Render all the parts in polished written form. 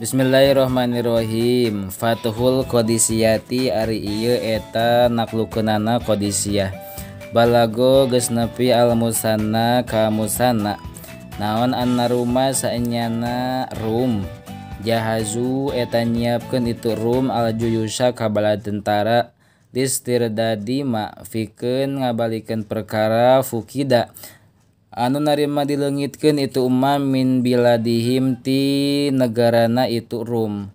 Bismillahirrahmanirrahim. Fathul Qadisiyati ari ieu eta naklukeunana Qadisiyah. Balago geus nepi al musanna ka musanna. Naon anna ruma saenyana Rum. Jahazu eta nyiapkeun itu Rum al juyusha ka bala tentara listirdadi ma fikeun ngabalikeun perkara fukida. Anu narima dileungitkeun itu umma min biladihim ti negarana itu Rum.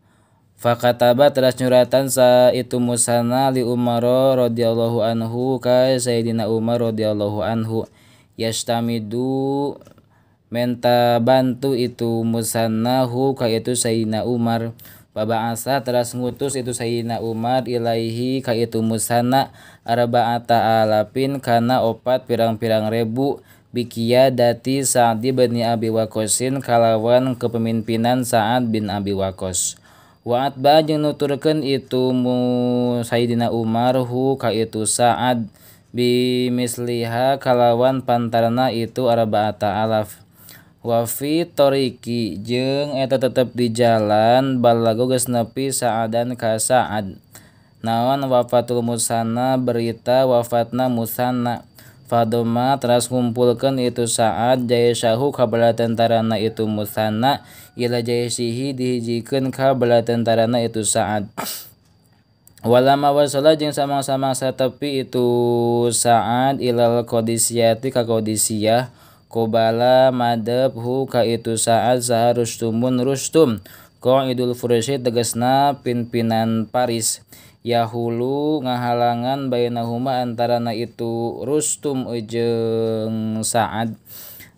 Fakataba teras nyuratan sa itu Musanna li Umar radhiyallahu anhu ka Sayyidina Umar radhiyallahu anhu. Yastamidu menta bantu itu Musanna hu ka itu Sayyidina Umar. Baba'asa teras ngutus itu Sayyidina Umar ilaihi ka itu Musanna arba'ata alapin kana opat pirang-pirang ribu bikia dati Sa'ad bin Abi Waqqasin kalawan kepemimpinan Sa'ad bin Abi Waqqas. Wa atba jeung nuturkeun itu Sayyidina Umar hu ka itu Sa'ad bimisliha kalawan pantarna itu arba'ata alaf. Wa fi tariqi jeung eta tetep di jalan balago geus nepi Sa'adan ka Sa'ad. Naon wafatul Musanna berita wafatna Musanna. Fadoma teras ngumpulkeun itu Sa'ad jaisahu ka bala tentarana itu Musanna ila jaisihi dihijikeun ka bala tentarana itu Sa'ad. Walama wasala jeung samang-samang satepi itu Sa'ad ilal Qadisiyati ka Qadisiyah qobala madep hu ka itu Sa'ad saha Rustumun Rustum qaidul Fursi tegasna pimpinan Paris. Yahulu ngahalangan bainahuma antarana itu Rustum jeung Sa'ad.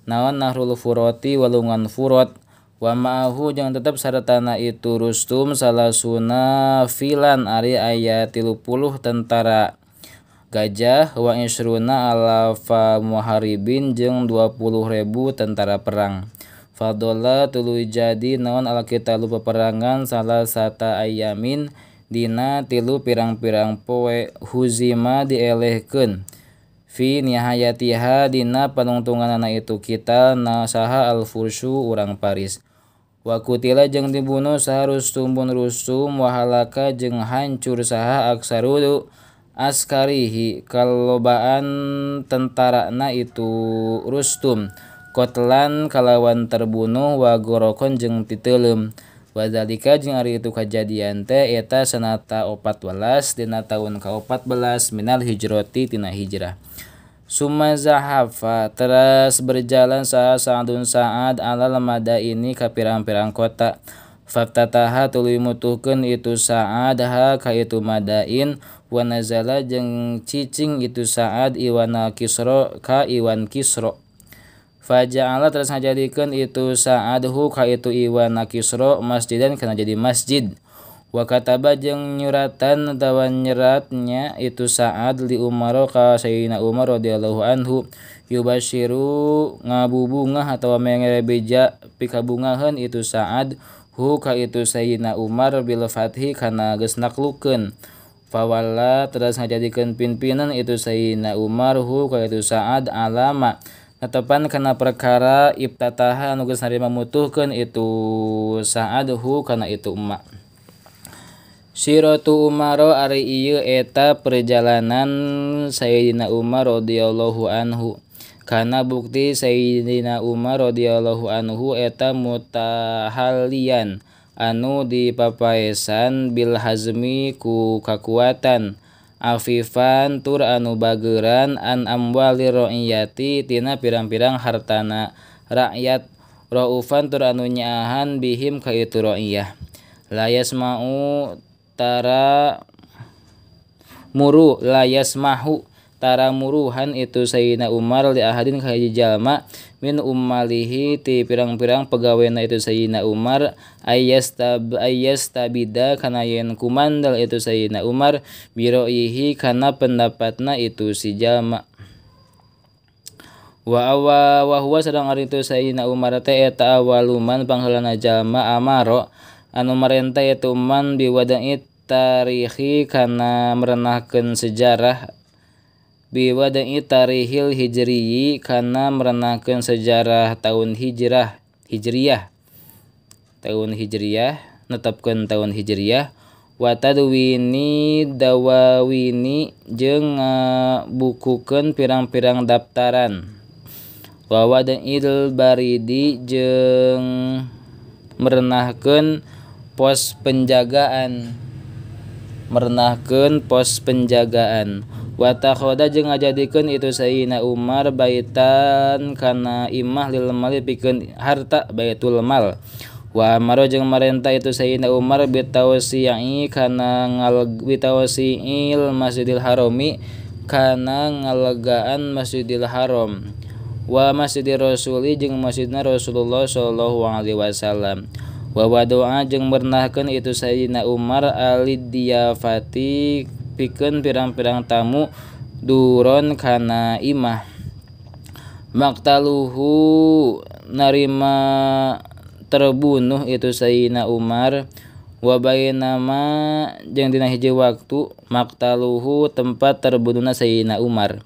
Naon nahrul Furati walungan Furat wa ma'ahu jeung tetep sartana itu Rustum salasuna filan ari aya 30 tentara gajah wa isruna alafa muharibin jeung 20.000 tentara perang. Fadola tuluy jadi naon alqitalu peperangan salasata ayamin dina tilu pirang-pirang poe huzima dielehkeun fi nihayatiha dina panungtunganana itu kita nasaha al-fursu urang Paris. Wa kutila jeung dibunuh saha Rustum bun Rustum wa halaka jeung hancur saha aksaru askarihi kalobaan tentarana itu Rustum kotlan kalawan terbunuh wa gorokon jeung titeuleum. Wadzalika jeung ari itu kajadian teh eta sanata 14 dina taun ka-14 minal hijrati tina hijrah. Summa zahafa teras berjalan saha Sa'adun Sa'ad alal madaini ka pirang-pirang kota. Faftataha tuluy mutuhkeun itu Sa'ad ha ka itu Madain wa nazala jeung cicing itu Sa'ad iwana Kisra ka iwan Kisra. Faja'ala terus ngajadikeun itu Sa'adhu ka itu iwana Kisra masjidan kana jadi masjid. Wa kataba jeung nyuratan atawa nyeratnya itu Sa'ad li Umar ka Sayyidina Umar radhiyallahu anhu yubasyiru ngabubungah atawa mengere beja pikabungaheun itu Sa'ad hu ka itu Sayyidina Umar bil fathi kana geus naklukeun. Fawalla terus ngajadikeun pimpinan itu Sayyidina Umar hu ka itu Sa'ad alama netepan kana perkara ibtataha anu geus narima mutuhkeun itu Sa'adhu kana itu umma. Siratu Umar ari ieu eta perjalanan Sayyidina Umar radhiyallahu anhu. Kana bukti Sayyidina Umar radhiyallahu anhu eta mutahallian anu dipapaesan bil hazmi ku kakuatan afifan tur anu bageran an amwali ra'iyati tina pirang-pirang hartana rakyat raufan tur anu nyaahan bihim ka itu ra'iyah. La yasma'u tara muru la yasmahu tara muruhan itu Sayyidina Umar li ahadin ka hiji jalma min ummalihi ti pirang-pirang pegawena itu Sayyidina Umar ayyastabida kana yen kumandal itu Sayyidina Umar biroihi kana pendapatna itu si jalma. Wa awa wa huwa sadang ari itu Sayyidina Umar teh eta awaluman pangheulana jalma amaro anu marentah itu man biwada'i tarihi kana merenahkeun sejarah biwada'i tarihil hijriyi kana merenahkeun sejarah tahun hijrah hijriyah tahun hijriyah netepkeun taun Hijriah wa tadwini dawawini jeung ngabukukeun pirang-pirang daftaran wa wada'il baridi jeung merenahkeun pos penjagaan wa takhoda jeung ngajadikeun itu Sayyidina Umar baitan kana imah lil mali pikeun harta baitul mal wa amaro jeung marentah itu Sayyidina Umar bitawsi'i kana bitawsi'il Masjidil Harami kana ngalegaan Masjidil Haram wa Masjidir Rasuli jeung masjidna Rasulullah sallallahu alaihi wasallam wa wadoa jeung mernahkeun itu Sayyidina Umar alidiyafati pikeun pirang-pirang tamu duron kana imah maktaluhu narima terbunuh itu Sayyidina Umar wa bainama jeung dina hiji waktu maktaluhu tempat terbunuhna Sayyidina Umar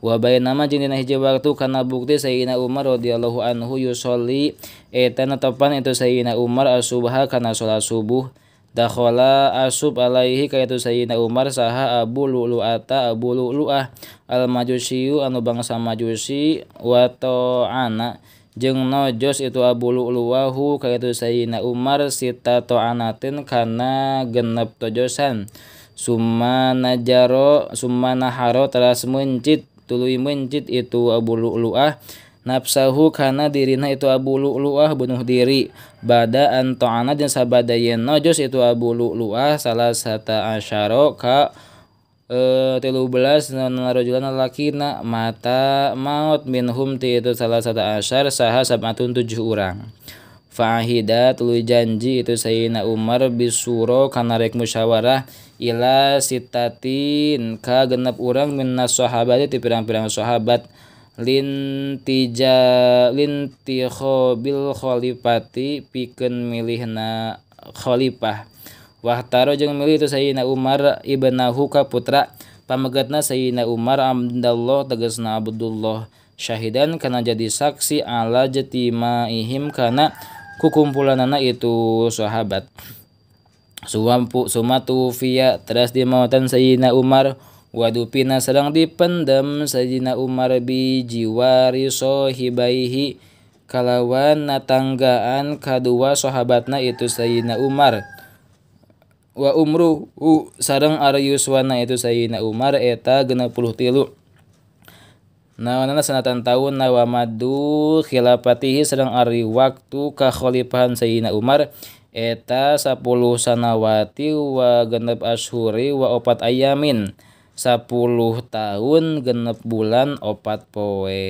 wa bainama jeung dina hiji waktu kana bukti Sayyidina Umar radhiyallahu anhu yusolli eta netepan itu Sayyidina Umar as-subha kana salat subuh dakhala asub alaihi ka itu Sayyidina Umar saha Abu Lu'lu'ata Abu Lu'lu'ah al-Majusiyu anu bangsa Majusi wa ta'ana jeung nojos itu Abu Lu'lu'ahu ka itu Sayyidina Umar sita ta'anatin kana genep tojosan summa najaro summa naharo teras mencit tuluy mencit itu Abu Lu'lu'ah nafsahu kana dirina itu Abu Lu'lu'ah bunuh diri bada an ta'ana jeung sabada yen nojos itu Abu Lu'lu'ah salah sata asyara ka 13 rajulan lalakina mata maut minhum ti itu salah sata asyar saha sab'atun 7 urang fa'ahida tuluy janji itu Sayyidina Umar bisuro kana rek musyawarah ila sitatin ka genep urang minnas sahabati ti pirang-pirang sahabat lintija lintikhobil khalifati pikeun milihna khalifah wahtaro jeung milih itu Sayyidina Umar ibnahu ka putra pamegatna Sayyidina Umar Abdullah tegasna Abdullah syahidan kana jadi saksi ala jatimaihim kana kukumpulanana itu sahabat suwampu sumatu fiya teras dimautan Sayyidina Umar wadupina sedang dipendem Sayyidina Umar bi jiwari sohibaihi kalawan natanggaan kadua sahabatna itu Sayyidina Umar wa umru sareng ari yuswana itu Sayyidina Umar eta 63 nawanana sanatan taun wa madu khilafatihi sareng ari waktu kakhalifahan Sayyidina Umar eta 10 sanawati wa genep ashuri wa 4 ayamin 10 tahun genep bulan 4 poe.